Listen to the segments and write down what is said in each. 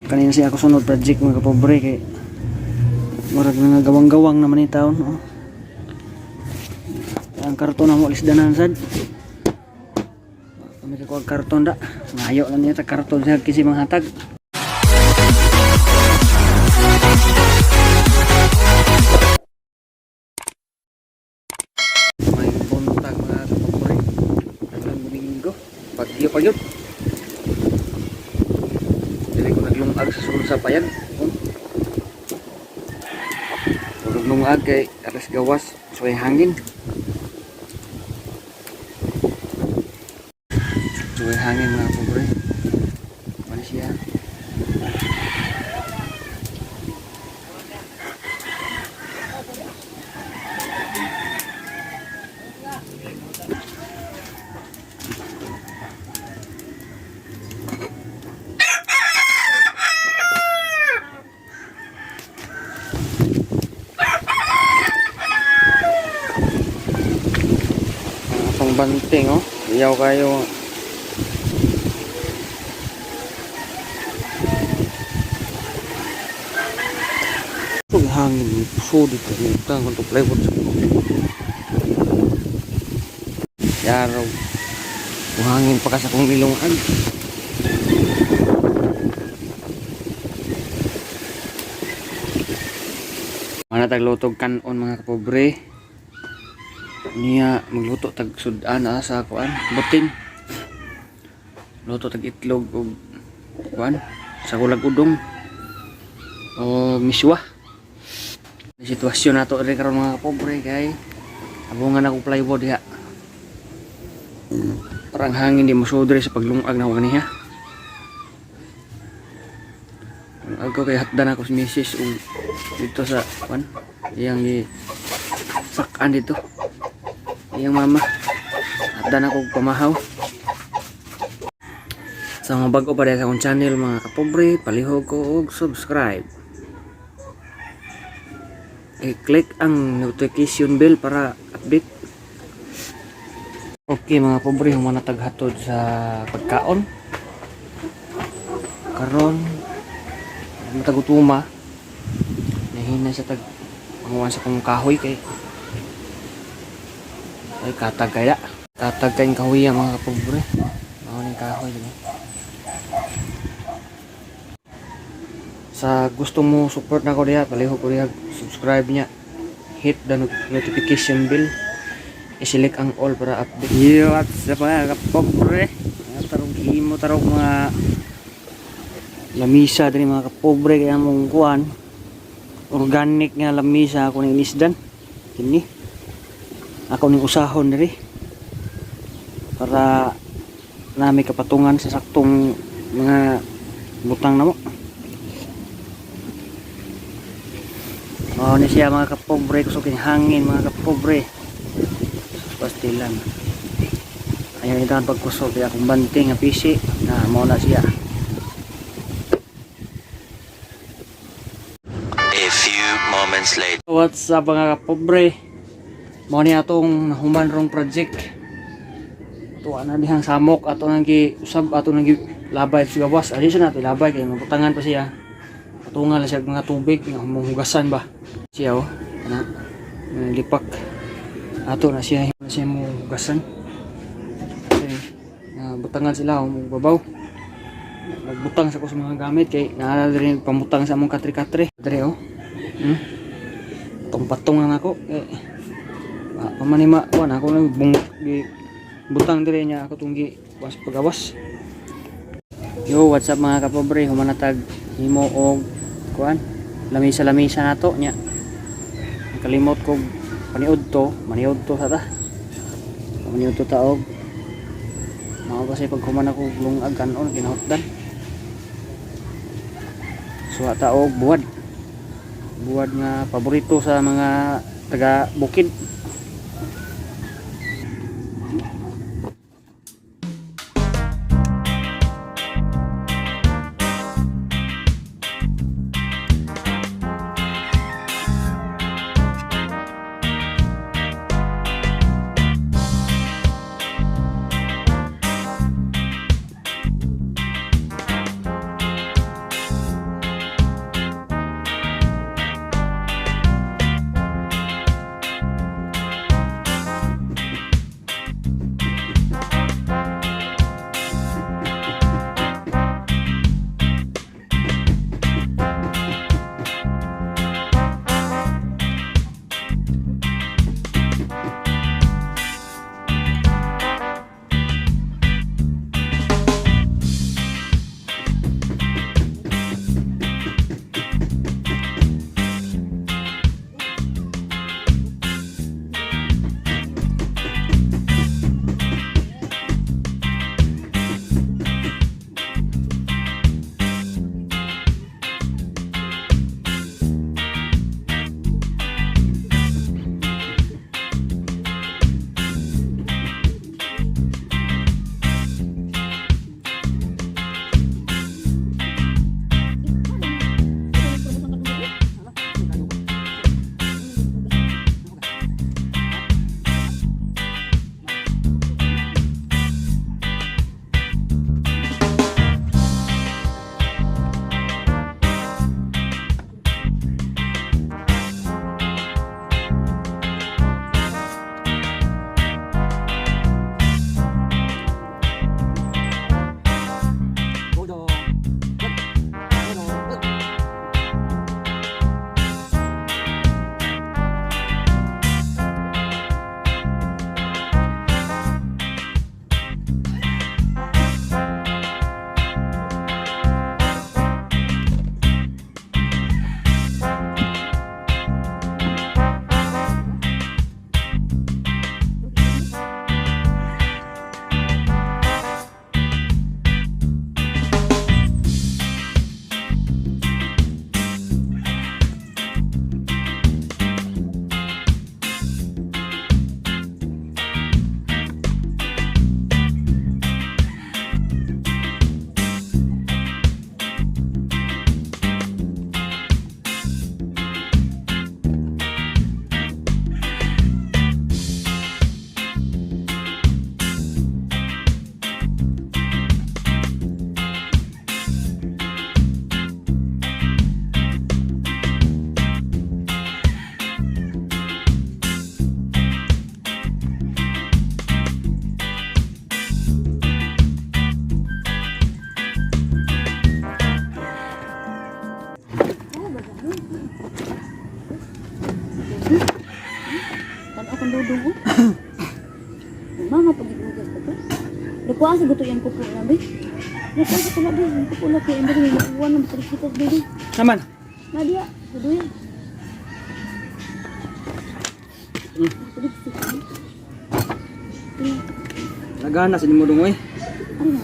Kanina siya ako sunod project, mga kapobre, kay murag nga gawang-gawang naman ni taon, oh. Ang karton na mo lisdanan sad. Kami kakuha karton da. Ngayo lang niya ta karton sa kisi mga hatag. May buntag, mga kapobre. Karong Domingo. Bagyo pa yun. Dili ko naglungag sa sulod sa payag. Tulog lungag kay alas gawas. Suway hangin. Suway hangin, mga kapobre. Ano siya? Ang atong banting, oh. Iyaw kayo. Ito hangin, puso dito. Utang kung plywood sa ko. Yaraw. Buhangin pa ka sa kong ilungan. Mana taglutog kanon, mga kapobre. Niya magluto tag sudan sa kuan, butin. Luto tag itlog og kuan sa kulag udong o miswa. Sitwasyon nato diri karon, mga kapobre, kay abungan ako plywood diha. Parang hangin di mosudre sa paglungag na ako kaniya. Lungag ko kay hatdan ako si misis og dito sa kuan iyang gi sakan dito. Iyang mama. Hatdan ako og pamahaw. Sa mga bago pa sa akong channel, mga kapobre, palihog ko og subscribe. I-click ang notification bell para update. Okay, mga pobre, humana taghatod sa pagkaon. Karon matagutuma. Nahina sa tag panguan sa kong kahoy kay ay katag kaya. Katag kayong kahoy ya, mga kapobre. Mao ning kahoy, diba? Sa gusto mo support na ko diha, palihog ko diha subscribe niya. Hit the notification bell. I-select ang all para update. Yo, what's up, mga kapobre? Mga tarong himo tarong mga lamisa diri, mga kapobre, kaya mong kuan. Organic nga lamisa ako ning inisdan. Kini. Ako ning usahon diri. Para nami kapatungan sa saktong mga butang namo. Mao ni siya, mga kapobre, kusog kini hangin, mga kapobre. Pastilan. Ayaw ito ang pagkusog kaya akong banting nga pisi na mao na siya. A few moments later. What's up, mga kapobre? Mao ni atong nahuman rong project. Ato na dihang samok ato nang gi usab, ato nang gi labay sa gawas. Ali siya nato labay kay mabutangan pa siya. Patungan lang siya og mga tubig nga hugasan ba. Siya, oh. Ana. Lipak. Ato na siya mo hugasan. Kasi butangan sila o babaw. Magbutang sa ko sa mga gamit kay naa diri pamutang sa among katre-katre. Diri, oh. Patong-patong lang ako eh pamanima kuan ako nang bung gi butang diri niya ako tong gi was pagawas. Yo, what's up, mga kapobre? Humanatag himo og kuan lamisa-lamisa nato nya. Nakalimot ko paniud to, maniud to sa ta. Maniud to taog. Mao kasi pag human ako lungag kanon kinahutdan. Suwa ta og buwad. Buwad nga paborito sa mga taga bukid. Ang dudong ko. Mama, pag-iugas ka to. Nakuha sa guto yan ko po na, be. Nakuha sa kula, be. Ko po na, kaya hindi makuha ng trisitas, be. Naman. Nadia, gusto yan. Nagana sa nimo dong oy. Ano?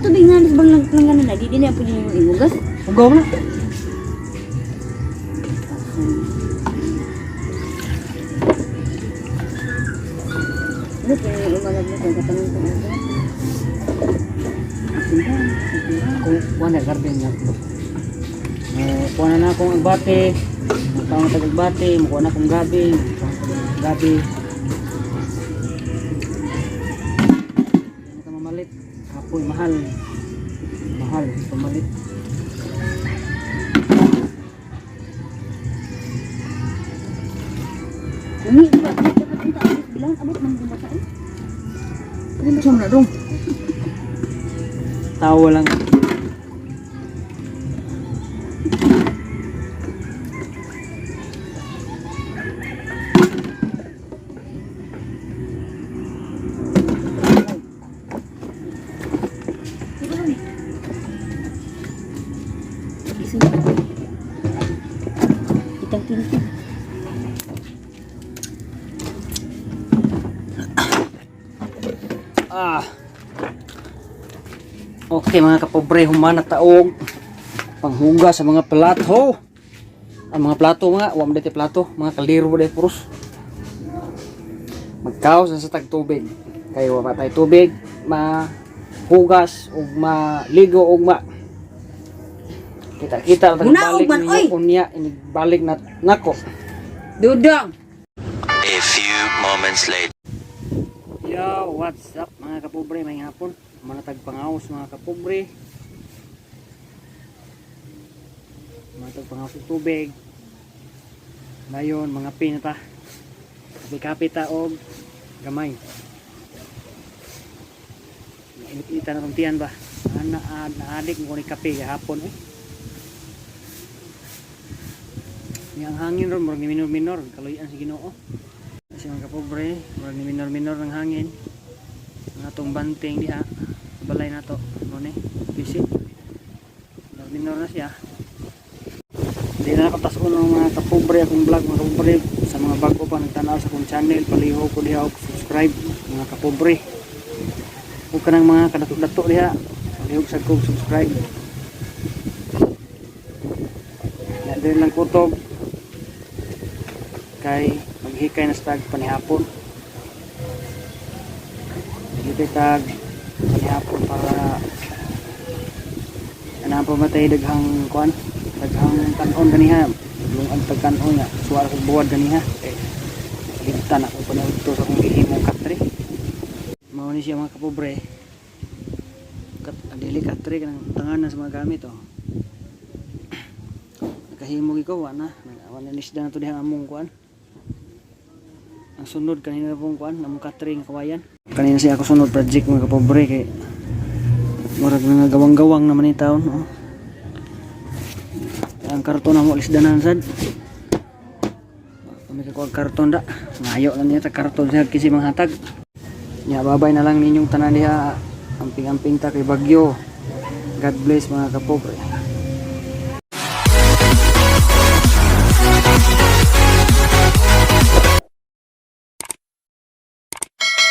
Tubig nga, bang lang lang ganun na. Di na po yung imugas. Ugaw na. Ano po yung umalag mo kung katanong ko ano? Kung kuha na garden na. Kuha na na akong agbate. Mutaw na tag agbate, mukuha na akong gabi, mukuha na akong gabi. Ano ka mamalit? Kapoy mahal. Mahal pamalit. Umi, di ba? Dapat ang taas bilang abot ng bumata eh. Saan na dong? Tawa lang. Di ba kami? Gising. Itang tintin. Ah. Okay mga kapobre, humana taog panghugas sa mga plato. Ang mga plato mga, wa man daytoy plato, mga kaldero ba day puros. Magkaos na sa tagtubig. Kay wa pa tay tubig, mahugas ug maligo ug ma kita-kita tag Muna, balik ugman, ninyo oy! unya balik na nako. Dudong! A few moments later. Yo, what's up mga kapobre, may hapon. Manatag pangaos mga kapobre. Manatag pangaos ng tubig. Ngayon, mga pinata. Kape-kape ta og gamay. Init-initan na tong tiyan ba. Na, naadik mo ni kape gahapon eh. Ni ang hangin ron murag ni minor-minor, kaluyan sa Ginoo. Kasi mga kapobre, murag ni minor-minor ng hangin. Ang atong banting diha, sa balay nato, mo ni, busy. Minor-minor na siya. Hindi na nakatason ng mga kapobre akong vlog, mga kapobre, sa mga bago pa nagtanaw sa akong channel, palihog ko diha og subscribe, mga kapobre. Ug kanang mga kadato-dato diha, palihog sa kog subscribe. Na din lang kutob kay maghikay na sa tag panihapon. Maghikay tag panihapon para ana pa matay daghang kuan, daghang kanon ganiha, lungag tag kanon nga suwa kog buwad ganiha eh kalimtan ako pa to sa akong gihimong katre. Mao ni siya, mga kapobre, kat dili katre, kanang tangan na sa mga gamit oh. Nakahimog ikaw, wa na wa na nisda na to diha among kuan. Ang sunod kanina pong kuan, among katre nga kawayan kanina siya ako sunod project, mga kapobre, kay murag nga gawang-gawang naman ni taon oh. Ang karton na mo lisdanan sad. Kami kakuha karton da. Ngayo lang niya ta karton siya kasi manghatag. Nya babay na lang ninyong tanan diha. Amping-amping ta kay bagyo. God bless, mga kapobre.